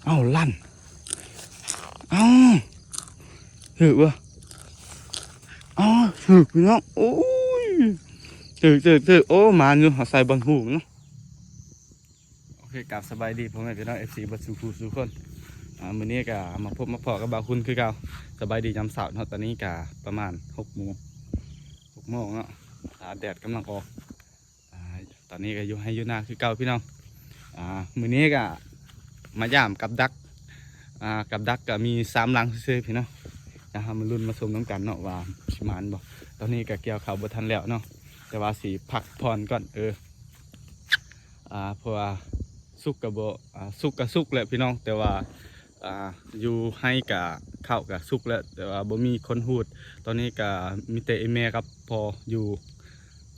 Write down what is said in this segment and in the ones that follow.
ເອົ້າ ລັ່ນ ເອົ້າ ຖືກບໍ່? ເອົ້າ ຖືກພີ່ນ້ອງ. ໂອ້ຍ ຖືກ ຖືກ ຖືກ. ໂອ້ ໝານຢູ່ ເຮົາໃສ່ບ່ອນຫູກເນາະ. ໂອເຄ ກາບສະບາຍດີພໍ່ແມ່ພີ່ນ້ອງ ເອັຟຊີ ເບິດສູ່ຜູ້ສູ່ຄົນ. ອ່າ ມື້ນີ້ກະມາພົບມາພໍ້ກັບບ່າວຄຸນຄືເກົ່າ. ສະບາຍດີຍາມເຊົ້າເນາະ. ຕອນນີ້ກະປະມານຫົກໂມງ ຫົກໂມງເນາະ. ອ່າ ແດດກຳລັງອອກ. ອ່າ ຕອນນີ້ກໍຢູ່ໄຮ່ຢູ່ນາຄືເກົ່າພີ່ນ້ອງ. ອ່າ ມື້ນີ້ກໍມາຢາມກັບດັກ. ອ່າ ກັບດັກກໍມີສາມຫຼັງຊື່ໆ ພີ່ນ້ອງ. ດຽວເຮົາມາລຸ້ນມາຊົມນຳກັນເນາະວ່າຊິໝານບໍ່. ຕອນນີ້ກໍກ່ຽວເຂົ້າບໍ່ທັນແລ້ວເນາະ ແຕ່ວ່າຊິພັກຜ່ອນກ່ອນ. ເອີ ອ່າ ເພາະວ່າສຸກກໍບໍ່ ອ່າ ສຸກກໍສຸກແຫຼະພີ່ນ້ອງ ແຕ່ວ່າ ອ່າ ຢູ່ໄຮ່ກະເຂົ້າກະສຸກແລ້ວ ແຕ່ວ່າບໍ່ມີຄົນຮູດ. ຕອນນີ້ກະມີແຕ່ອີ່ແມ່ກັບພໍ່ຢູ່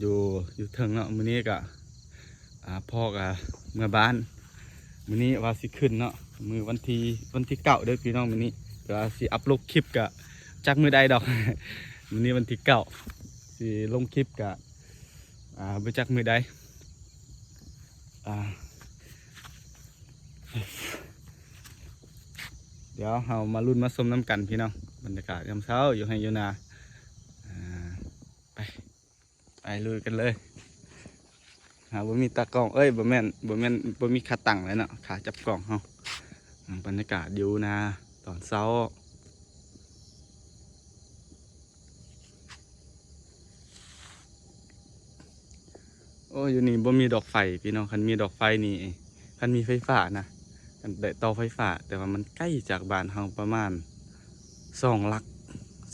ຢູ່ ຢູ່ເທິງເນາະ. ມື້ນີ້ກະ ອ່າ ພໍ່ກະເມືອບ້ານ. ມື້ນີ້ວ່າຊິຂຶ້ນເນາະ ມື້ວັນທີ ວັນທີເກົ້າເດີພີ່ນ້ອງ. ມື້ນີ້ແຕ່ວ່າຊິອັບໂຫຼດຄລິບກະຈັກມື້ໃດດອກ. ມື້ນີ້ວັນທີເກົ້າ ຊິລົງຄລິບກະ ອ່າ ບໍ່ຈັກມື້ໃດ. ອ່າ ດຽວເຮົາມາລຸ້ນມາຊົມນຳກັນພີ່ນ້ອງ ບັນຍາກາດຍາມເຊົ້າຢູ່ໄຮ່ຢູ່ນາ. ອ່າ ໄປ ໄປລຸຍກັນເລີຍ. ຫາ ບໍ່ມີຕາກ້ອງ ເອີຍ ບໍ່ແມ່ນ ບໍ່ແມ່ນ ບໍ່ມີຂາຕັ້ງແລ້ວເນາະ ຂາຈັບກ້ອງເຮົາ. ອ່າ ບັນຍາກາດຢູ່ນາຕອນເຊົ້າ. ໂອ້ ຢູ່ນີ້ບໍ່ມີດອກໄຟພີ່ນ້ອງ. ຄັນມີດອກໄຟນີ້ ຄັນມີໄຟຟ້ານະ ຄັນໄດ້ຕໍ່ໄຟຟ້າ ແຕ່ວ່າມັນໄກຈາກບ້ານເຮົາປະມານສອງຫຼັກ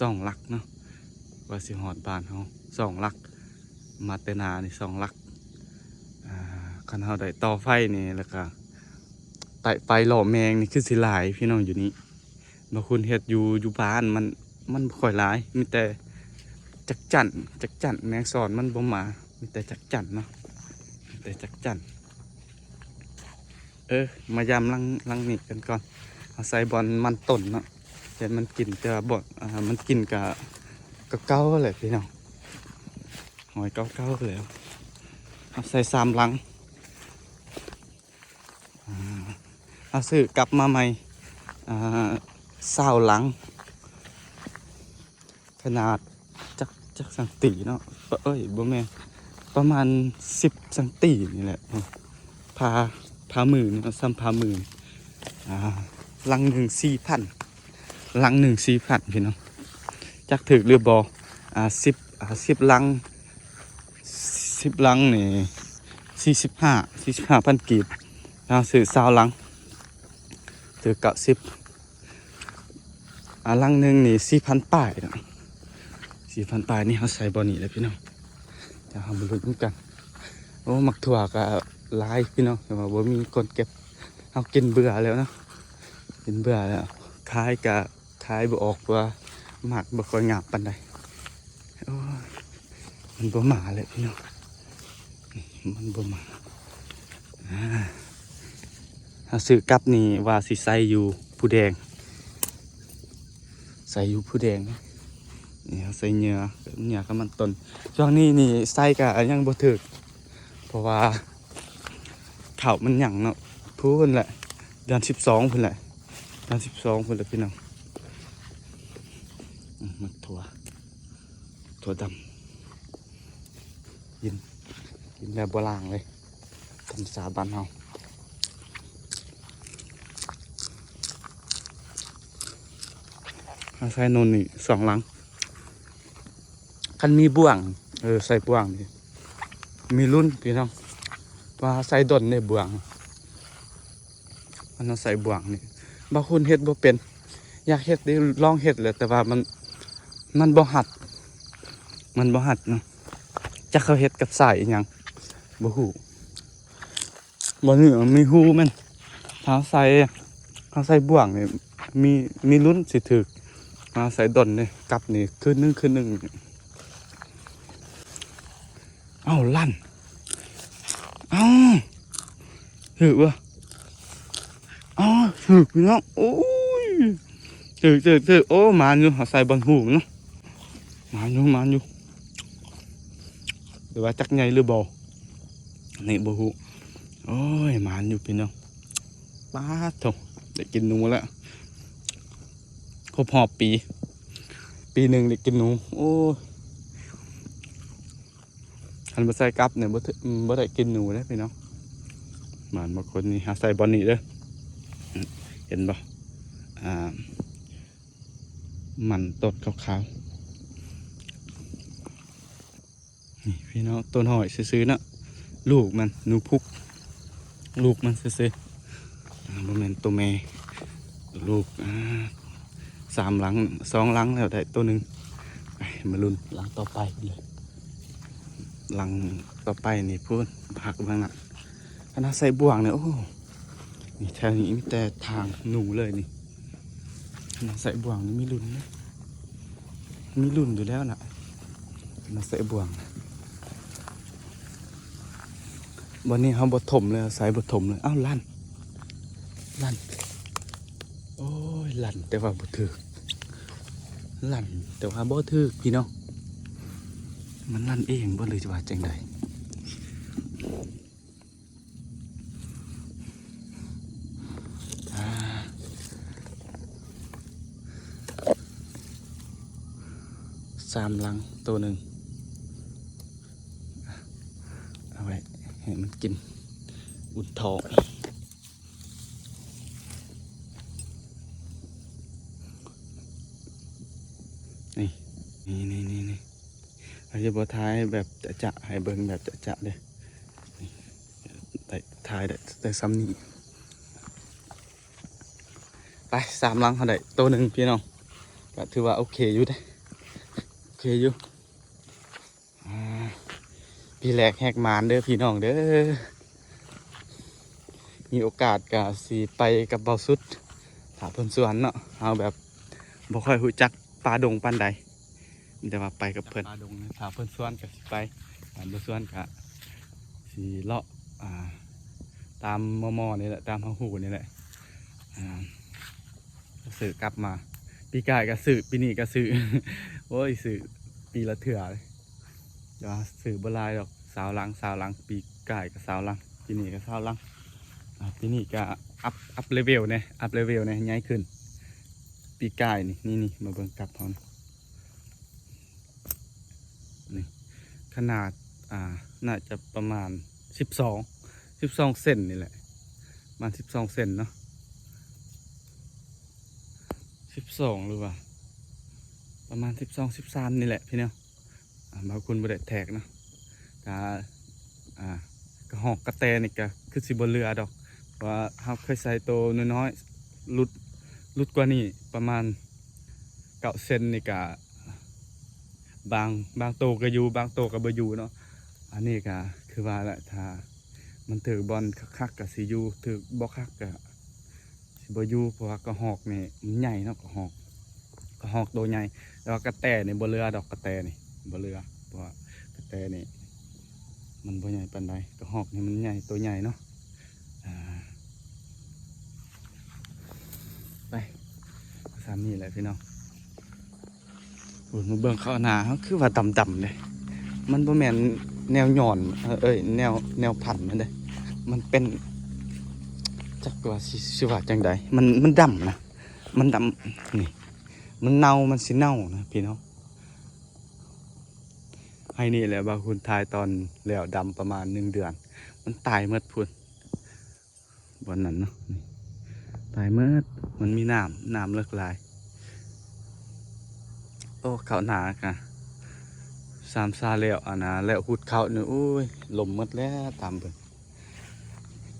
ສອງຫຼັກເນາະ ກວ່າຊິຮອດບ້ານເຮົາ ສອງຫຼັກ. ມາແຕ່ນານີ້ສອງຫຼັກ. ອ່າ ຄັນເຮົາໄດ້ຕໍ່ໄຟນີ້ ແລ້ວກະໄປ ໄປລໍ້ແມງນີ້ຄືຊິຫຼາຍພີ່ນ້ອງຢູ່ນີ້. ບາງຄົນເຮັດຢູ່ ຢູ່ບ້ານມັນ ມັນບໍ່ຄ່ອຍຫຼາຍ ມີແຕ່ຈັກຈັ່ນ ຈັກຈັ່ນ ແມງສອນມັນບໍ່ມາ ມີແຕ່ຈັກຈັ່ນເນາະ ມີແຕ່ຈັກຈັ່ນ. ເອີ ມາຢາມຫຼັງ ຫຼັງນີ້ກັນກ່ອນ. ເຮົາໃສ່ບ່ອນມັນຕົ້ນເນາະ ແຕ່ມັນກິນ ແຕ່ວ່າບ່ອນ ອ່າ ມັນກິນກະ ກະເກົ່າແຫຼະພີ່ນ້ອງ ຫອຍເກົ່າໆແລ້ວ. ເຮົາໃສ່ສາມຫຼັງ. ອ່າ ເຮົາຊື້ກັບມາໃໝ່ ອ່າ ຊາວຫຼັງ ຂະໜາດຈັກ ຈັກຊັງຕີເນາະ ເອີຍ ບໍ່ແມ່ນ ປະມານສິບຊັງຕີນີ້ແຫຼະ ພາ ພາມືນີ້ເນາະ ສ່ຳພາມື. ອ່າ ຫຼັງໜຶ່ງສີ່ພັນ ຫຼັງໜຶ່ງສີ່ພັນພີ່ນ້ອງ. ຈັກຖືກຫຼືບໍ່? ອ່າ ສິບ ອ່າ ສິບຫຼັງ ສິບຫຼັງນີ້ສີ່ສິບຫ້າ ສີ່ສິບຫ້າພັນກີບ. ເຮົາຊື້ຊາວຫຼັງ ຖືກເກົ້າສິບ. ອ່າ ຫຼັງໜຶ່ງນີ້ສີ່ພັນປາຍເນາະ ສີ່ພັນປາຍນີ້. ເຮົາໃສ່ບ່ອນນີ້ແຫຼະພີ່ນ້ອງ. ດຽວເຮົາມາລຸ້ນນຳກັນ. ໂອ້ ໝາກຖົ່ວກະຫຼາຍພີ່ນ້ອງ ແຕ່ວ່າບໍ່ມີຄົນເກັບ. ເຮົາກິນເບື່ອແລ້ວເນາະ ກິນເບື່ອແລ້ວ. ຂາຍກະຂາຍບໍ່ອອກ ເພາະວ່າໝາກບໍ່ຄ່ອຍງາມປານໃດ. ໂອ້ຍ ມັນບໍ່ມາແຫຼະພີ່ນ້ອງ ມັນບໍ່ມາ. ອ່າ ເຮົາຊື້ກັບນີ້ວ່າຊິໃສ່ຢູ່ພູແດງ ໃສ່ຢູ່ພູແດງ. ນີ້ເຮົາໃສ່ເຫຍື່ອ ເຫຍື່ອກັບມັນຕົ້ນ. ຊ່ວງນີ້ນີ້ໃສ່ກະຍັງບໍ່ຖືກ ເພາະວ່າເຂົ້າມັນຍັງເນາະ. ພຸ້ນແຫຼະ ເດືອນສິບສອງພຸ້ນແຫຼະ ເດືອນສິບສອງພຸ້ນແຫຼະພີ່ນ້ອງ. ອືມ ໝາກຖົ່ວ ຖົ່ວດຳ ກິນ ກິນແບບບໍ່ລ້າງເລີຍ ຕາມພາສາບ້ານເຮົາ. ເຮົາໃສ່ໂນ່ນນີ້ສອງຫຼັງ. ຄັນມີບ່ວງ ເອີ ໃສ່ບ່ວງນີ້ ມີລຸ້ນພີ່ນ້ອງ ວ່າໃສ່ດົນໃນບ່ວງ. ມັນເອົາໃສ່ບ່ວງນີ້ ບາງຄົນເຮັດບໍ່ເປັນ ຢາກເຮັດເດ້ ລອງເຮັດແຫຼະ ແຕ່ວ່າມັນ ມັນບໍ່ຮັດ ມັນບໍ່ຮັດເນາະ. ຈັກເຂົາເຮັດກັບສາຍອີ່ຫຍັງ ບໍ່ຮູ້. ບ່ອນນີ້ມັນມີຮູແມ່ນ ຖ້າເຮົາໃສ່ ເຮົາໃສ່ບ່ວງນີ້ ມີ ມີລຸ້ນຊິຖືກ. ເຮົາໃສ່ດົນນີ້ ກັບນີ້ຄືນໜຶ່ງ ຄືນໜຶ່ງ. ເອົ້າ ລັ່ນ ເອົ້າ ຖືກບໍ່? ເອົ້າ ຖືກພີ່ນ້ອງ. ໂອ້ຍ ຖືກ ຖືກ ຖືກ. ໂອ້ ໝານຢູ່ ເຮົາໃສ່ບ່ອນຫູກເນາະ. ໝານຢູ່ ໝານຢູ່ ຫຼືວ່າຈັກໃຫຍ່ຫຼືບໍ່ ນີ້ບໍ່ຮູ້. ໂອ້ຍ ໝານຢູ່ພີ່ນ້ອງ. ປາດໂທ້ ໄດ້ກິນໜູແລ້ວ ຄົບຮອບປີ ປີໜຶ່ງໄດ້ກິນໜູ. ໂອ້ຍ ຄັນບໍ່ໃສ່ກັບນີ້ບໍ່ຖື ບໍ່ໄດ້ກິນໜູເດ້ພີ່ນ້ອງ. ບ້ານບາງຄົນນີ້ຫາໃສ່ບ່ອນນີ້ເດີ ເຫັນບໍ່? ອ່າ ມັນຕົດຂາວໆ ນີ້ພີ່ນ້ອງ ຕົວນ້ອຍຊື່ໆເນາະ ລູກມັນ ໜູພຸກ ລູກມັນຊື່ໆ ອ່າ ບໍ່ແມ່ນຕົວແມ່ ລູກ ອ່າ ສາມຫຼັງ ສອງຫຼັງແລ້ວໄດ້ຕົວໜຶ່ງ. ໄປ ມາລຸ້ນຫຼັງຕໍ່ໄປເລີຍ ຫຼັງຕໍ່ໄປນີ້ພຸ້ນ ພັກເບິ່ງນະ. ຄັນເຮົາໃສ່ບ່ວງນີ້ ໂອ້ ນີ້ແຖວນີ້ມີແຕ່ທາງໜູເລີຍນີ້. ຄັນເຮົາໃສ່ບ່ວງນີ້ມີລຸ້ນເດ້ ມີລຸ້ນຢູ່ແລ້ວນະ ຄັນເຮົາໃສ່ບ່ວງ. ບັດນີ້ເຮົາບໍ່ຖົມເລີຍ ໃສ່ບໍ່ຖົມເລີຍ. ອ້າວ ລັ່ນ ລັ່ນ ໂອ້ຍ ລັ່ນແຕ່ວ່າບໍ່ຖືກ ລັ່ນແຕ່ວ່າບໍ່ຖືກພີ່ນ້ອງ. ມັນລັ່ນເອງບໍ່ ຫຼືວ່າຈັ່ງໃດ? ອ່າ ສາມຫຼັງ ໂຕໜຶ່ງ ເອົາໄວ້ໃຫ້ມັນກິນ ອຸ່ນທ້ອງ. ນີ້ ນີ້ ນີ້ ນີ້ ນີ້ ເຮົາຈະບໍ່ຖ່າຍແບບຈະໆ ໃຫ້ເບິ່ງແບບຈະໆເດີ. ນີ້ ໄດ້ ຖ່າຍໄດ້ແຕ່ສ່ຳນີ້. ໄປ ສາມຫຼັງເຮົາໄດ້ໂຕໜຶ່ງພີ່ນ້ອງ ກະຖືວ່າໂອເຄຢູ່ເດ້ ໂອເຄຢູ່. ອ່າ ປີແລກແຮກໝານເດີພີ່ນ້ອງເດີ. ມີໂອກາດກະຊິໄປກັບເບົາສຸດ ຖ້າເພິ່ນຊວນເນາະ. ເຮົາແບບບໍ່ຄ່ອຍຮູ້ຈັກປ່າດົງປານໃດ ມີແຕ່ວ່າໄປກັບເພິ່ນ ປ່າດົງ ຖ້າເພິ່ນຊວນກະຊິໄປ ຖ້າບໍ່ຊວນກະຊິເລາະ ອ່າ ຕາມມໍ່ໆນີ້ແຫຼະ ຕາມເຮົາຮູ້ນີ້ແຫຼະ. ອ່າ ຊື້ກັບມາ ປີກາຍກະຊື້ ປີນີ້ກະຊື້ ໂອ້ຍ ຊື້ປີລະເທື່ອເລີຍ. ແຕ່ວ່າຊື້ບໍ່ຫຼາຍດອກ ຊາວຫຼັງ ຊາວຫຼັງ ປີກາຍກະຊາວຫຼັງ ປີນີ້ກະຊາວຫຼັງ. ອ່າ ປີນີ້ກະອັບ ອັບເລເວລແດ່ ອັບເລເວລແດ່ ໃຫຍ່ຂຶ້ນ. ປີກາຍນີ້ ນີ້ ນີ້ ມາເບິ່ງກັບເຮົານີ້ ນີ້ ຂະໜາດ ອ່າ ໜ້າຈະປະມານສິບສອງ ສິບສອງເຊັນນີ້ແຫຼະ ປະມານສິບສອງເຊັນເນາະ ສິບສອງ ຫຼືວ່າປະມານສິບສອງ ສິບສາມນີ້ແຫຼະພີ່ນ້ອງ. ອ່າ ບາງຄົນບໍ່ໄດ້ແທກເນາະ ກະ ອ່າ ກະຮອກກະແຕນີ້ກະຄືຊິບໍ່ເຫຼືອດອກ ເພາະວ່າເຮົາເຄີຍໃສ່ໂຕນ້ອຍໆ ຫຼຸດ ຫຼຸດກວ່ານີ້ປະມານເກົ້າເຊັນນີ້ກະ ບາງ ບາງໂຕກະຢູ່ ບາງໂຕກະບໍ່ຢູ່ເນາະ. ອັນນີ້ກະຄືວ່າແຫຼະ ຖ້າມັນຖືກບ່ອນຄັກໆກະຊິຢູ່ ຖືກບໍ່ຄັກກະ ຊິບໍ່ຢູ່ ເພາະວ່າກະຮອກນີ້ມັນໃຫຍ່ເນາະ ກະຮອກ ກະຮອກໂຕໃຫຍ່. ແຕ່ວ່າກະແຕນີ້ບໍ່ເຫຼືອດອກ ກະແຕນີ້ບໍ່ເຫຼືອ ເພາະວ່າກະແຕນີ້ມັນບໍ່ໃຫຍ່ປານໃດ ກະຮອກນີ້ມັນໃຫຍ່ ໂຕໃຫຍ່ເນາະ. ອ່າ ໄປ ສ່ຳນີ້ແຫຼະພີ່ນ້ອງ. ໂອ້ຍ ມາເບິ່ງເຂົ້ານາເຮົາ ຄືວ່າດຳໆເດ້ ມັນບໍ່ແມ່ນແນວຫຍ້ອນ ເອີຍ ແນວ ແນວພັນມັນເດ້ ມັນເປັນ ຈັກວ່າຊິ ຊິວ່າຈັ່ງໃດ ມັນ ມັນດຳນະ ມັນດຳ ນີ້ ມັນເນົ່າ ມັນຊິເນົ່ານະພີ່ນ້ອງ. ໄຮ່ນີ້ແຫຼະ ບ່າວຄຸນຖ່າຍຕອນແລ້ວ ດຳປະມານໜຶ່ງເດືອນ ມັນຕາຍໝົດພຸ້ນ. ບ່ອນນັ້ນເນາະ ນີ້ ຕາຍໝົດ ມັນມີນ້ຳ ນ້ຳເລິກຫຼາຍ. ໂອ້ ເຂົ້ານາກະ ສາມຊາແລ້ວ ອັນນາ ແລ້ວຫຸດເຂົ້ານີ້ ໂອ້ຍ ລົ້ມໝົດແລ້ວ ຕາມເບິ່ງ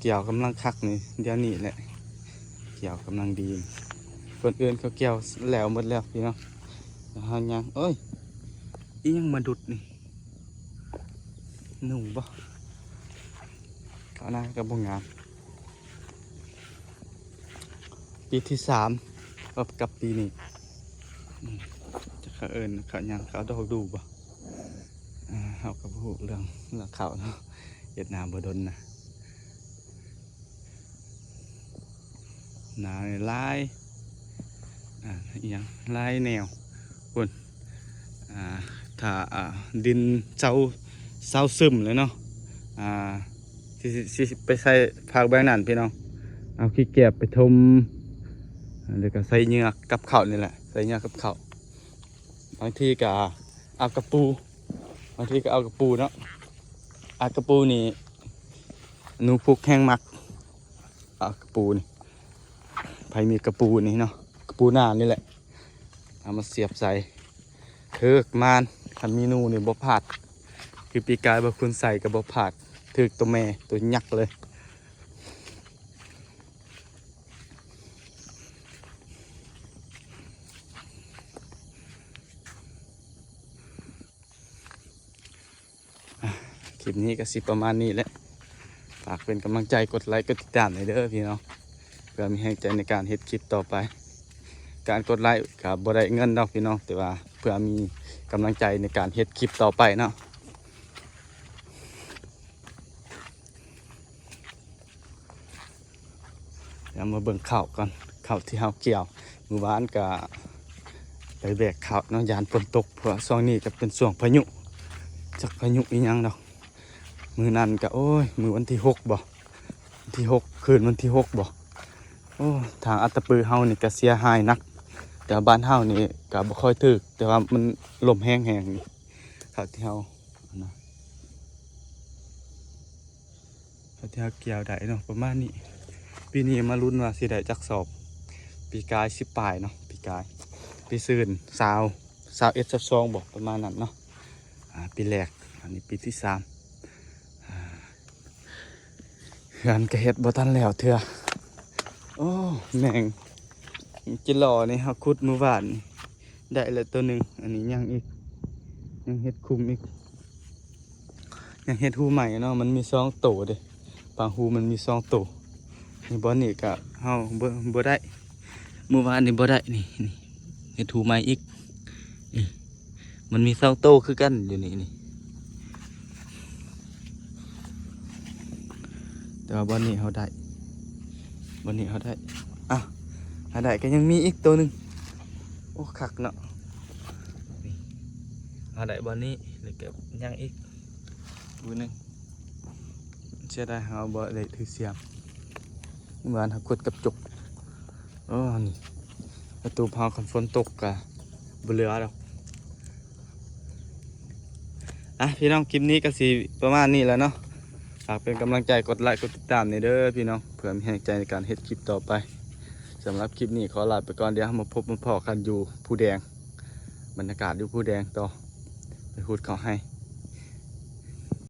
ກ່ຽວກຳລັງຄັກນີ້ ດຽວນີ້ແຫຼະ ກ່ຽວກຳລັງດີ. ຄົນອື່ນເຂົາກ່ຽວແລ້ວໝົດແລ້ວພີ່ນ້ອງ ແຕ່ເຮົາຍັງ. ໂອ້ຍ ອີ່ຫຍັງມາດຸດນີ້? ໜູບໍ່? ເຂົ້ານາກະບໍ່ງາມ. ປີທີສາມກັບ ກັບປີນີ້ ອືມ ຈັກເຂົາເອີ້ນເຂົ້າຫຍັງ ເຂົ້າດອກດູບໍ່? ອ່າ ເຮົາກະບໍ່ຮູ້ເລື່ອງ ເລື່ອງເຂົ້າເນາະ ເຮັດນາບໍ່ດົນນະ. ນາຫຼາຍ ອ່າ ອີ່ຫຍັງ ຫຼາຍແນວພຸ້ນ ອ່າ ຖ້າ ອ່າ ດິນເຊົາ ເຊົາຊຶມແລ້ວເນາະ ອ່າ ຊິ ຊິ ຊິໄປໃສ່ພາກແບງນັ້ນພີ່ນ້ອງ ເອົາຂີ້ກຽບໄປຖົມ ແລ້ວກໍໃສ່ເຫຍື່ອກັບເຂົ້ານີ້ແຫຼະ ໃສ່ເຫຍື່ອກັບເຂົ້າ. ບາງທີກໍເອົາກະປູ ບາງທີກໍເອົາກະປູເນາະ. ອາ ກະປູນີ້ໜູພຸກແຮງມັກ. ອາ ກະປູນີ້ ໃຜມີກະປູນີ້ເນາະ ກະປູນານີ້ແຫຼະ ເອົາມາສຽບໃສ່. ຖືກມານ ຄັນມີໜູນີ້ບໍ່ພາດ ຄືປີກາຍບໍ່ຄຸນໃສ່ກໍບໍ່ພາດ ຖືກໂຕແມ່ໂຕຍັກເລີຍ. ຄລິບນີ້ກໍຊິປະມານນີ້ແຫຼະ ຝາກເປັນກຳລັງໃຈ ກົດໄລກົດຕິດຕາມໃຫ້ເດີພີ່ນ້ອງ ເພື່ອມີແຮງໃຈໃນການເຮັດຄລິບຕໍ່ໄປ. ການກົດໄລກໍບໍ່ໄດ້ເງິນດອກພີ່ນ້ອງ ແຕ່ວ່າເພື່ອມີກຳລັງໃຈໃນການເຮັດຄລິບຕໍ່ໄປເນາະ. ດຽວມາເບິ່ງເຂົ້າກ່ອນ ເຂົ້າທີ່ເຮົາກ່ຽວ. ມື້ວານກະໄປແບກເຂົ້າເນາະ ຢ້ານຝົນຕົກ ເພາະວ່າຊ່ວງນີ້ກະເປັນຊ່ວງພາຍຸ ຈັກພາຍຸອີ່ຫຍັງດອກ. ມື້ນັ້ນກະ ໂອ້ຍ ມື້ວັນທີຫົກບໍ ວັນທີຫົກ ຄືນວັນທີຫົກບໍ ໂອ້ ທາງອັດຕະປືເຮົານີ້ກະເສຍຫາຍໜັກ ແຕ່ບ້ານເຮົານີ້ກະບໍ່ຄ່ອຍຖືກ ແຕ່ວ່າມັນລົມແຮງໆ ນີ້ ເຂົ້າທີ່ເຮົາ ອັນນະ ເຂົ້າທີ່ເຮົາກ່ຽວໄດ້ເນາະ ປະມານນີ້. ປີນີ້ມາລຸ້ນວ່າຊິໄດ້ຈັກສອບ ປີກາຍສິບປາຍເນາະ ປີກາຍ ປີຊືນຊາວ ຊາວເອັດ ຊາວສອງບໍ ປະມານນັ້ນເນາະ. ອາ ປີແລກ ອັນນີ້ປີທີສາມ ອາ ເຮືອນກະເຮັດບໍ່ທັນແລ້ວເທື່ອ. ໂອ້ ແມງຈິຫຼໍ່ນີ້ ເຮົາຂຸດມື້ວານນີ້ ໄດ້ແລ້ວໂຕໜຶ່ງ ອັນນີ້ຍັງອີກ ຍັງເຮັດຂຸມອີກ ຍັງເຮັດຮູໃໝ່ເນາະ ມັນມີສອງໂຕເດ້ ບາງຮູມັນມີສອງໂຕ. ນີ້ບ່ອນນີ້ກະເຮົາບໍ່ ບໍ່ໄດ້ ມື້ວານນີ້ບໍ່ໄດ້ ນີ້ ນີ້ ເຮັດຮູໃໝ່ອີກ ນີ້ ມັນມີສອງໂຕຄືກັນຢູ່ນີ້ ນີ້ ແຕ່ວ່າບ່ອນນີ້ເຮົາໄດ້ ບ່ອນນີ້ເຮົາໄດ້ ອ່ະ ເຮົາໄດ້ກໍຍັງມີອີກໂຕໜຶ່ງ. ໂອ້ ຄັກເນາະ ນີ້ ເຮົາໄດ້ບ່ອນນີ້ ແລ້ວກໍຍັງອີກ ໂຕໜຶ່ງ. ເສຍດາຍເຮົາບໍ່ໄດ້ຖືສຽມ ເມື່ອວານເຮົາຂຸດກັບຈົກ. ໂອ້ ນີ້ ປະຕູເຮົາ ຄັນຝົນຕົກກະບໍ່ເຫຼືອດອກ. ອ່ະ ພີ່ນ້ອງ ຄລິບນີ້ກໍຊິປະມານນີ້ແຫຼະເນາະ ຝາກເປັນກຳລັງໃຈ ກົດໄລກົດຕິດຕາມແດ່ເດີພີ່ນ້ອງ ເພື່ອມີແຮງໃຈໃນການເຮັດຄລິບຕໍ່ໄປ. ສຳລັບຄລິບນີ້ຂໍລາໄປກ່ອນ ດຽວເຮົາມາພົບມາພໍ້ກັນຢູ່ພູແດງ ບັນຍາກາດຢູ່ພູແດງຕໍ່ ໄປຂຸດເຂົ້າໄຮ່.